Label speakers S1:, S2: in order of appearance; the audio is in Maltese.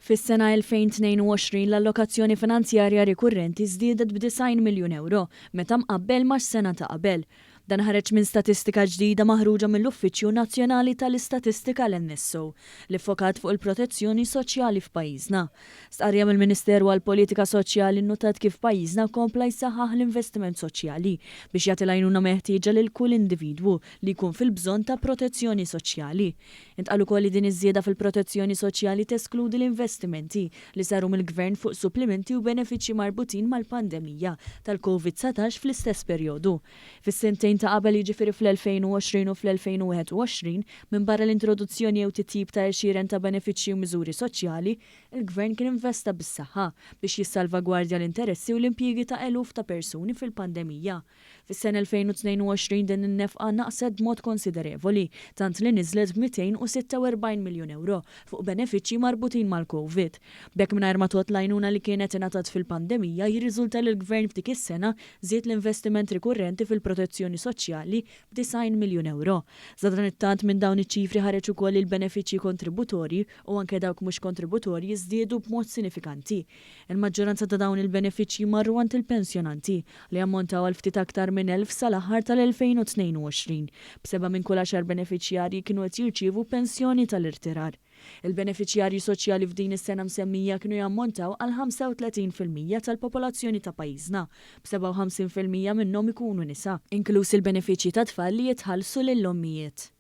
S1: Fis-sena 2022 l-allokazzjoni finanzjarja rikurrenti żdiedet b' 90 miljun ewro meta mqabbel mas-sena ta' qabel. Dan ħareġ minn statistika ġdida maħruġa mill-Uffiċċju Nazzjonali tal-Istatistika l-NSO li ffokat fuq il-protezzjoni soċjali f'pajjiżna. Stqarrija mill-Ministeru għall-Politika Soċjali nnutat kif pajjiżna kompla jsaħħaħ l-investiment soċjali biex jagħti l-għajnuna meħtieġa lil kull individwu li jkun fil-bżonn ta' protezzjoni soċjali. Intqal ukoll li din iż-żieda fil-protezzjoni soċjali teskludi l-investimenti li saru mill-Gvern fuq supplimenti u benefiċċji marbutin mal-pandemija tal-Covid 19 fl-istess perjodu. Fis-sentejn ta' qabel jiġifieri fl-2020 u fl-2021, minbarra l-introduzzjoni jew titjib ta' għexieren ta' benefiċċji u miżuri soċjali, il-Gvern kien investa bis-saħħa biex jissalvagwardja l-interessi u l-impjiegi ta' eluf ta' persuni fil-pandemija. Fis-sena 2022 din in-nefqa naqset b'mod konsiderevoli, tant li niżlet b'246 miljun ewro fuq benefiċċji marbutin mal-Covid. B'hekk mingħajr ma tgħodd l-għajnuna li kienet ingħatat fil-pandemija jirriżulta li l-Gvern f'dik is-sena żied l-investiment rikurrenti fil-protezzjoni soċjali b' 90 miljun ewro. Sadanittant minn dawn iċ-ċifri ħareġ ukoll li l-benefiċċji kontributorji u anke dawk mhux kontributorji żdiedu b'mod sinifikanti. Il-maġġoranza ta' dawn il-benefiċċji marru għand il-pensjonanti, li ammontaw għal ftit aktar minn 1,000 sal-aħħar tal-2022, b'seba' minn kull għaxar benefiċjarji kienu qed jirċievu pensjoni tal-irtirar. Il-benefiċjarji soċjali f'din is-sena msemmija kienu jammontaw għal 35% tal-popolazzjoni ta' pajjiżna, b'57% minnhom ikunu nisa, inkluż il-benefiċċji tat-tfal li jitħallsu lill-ommijiet.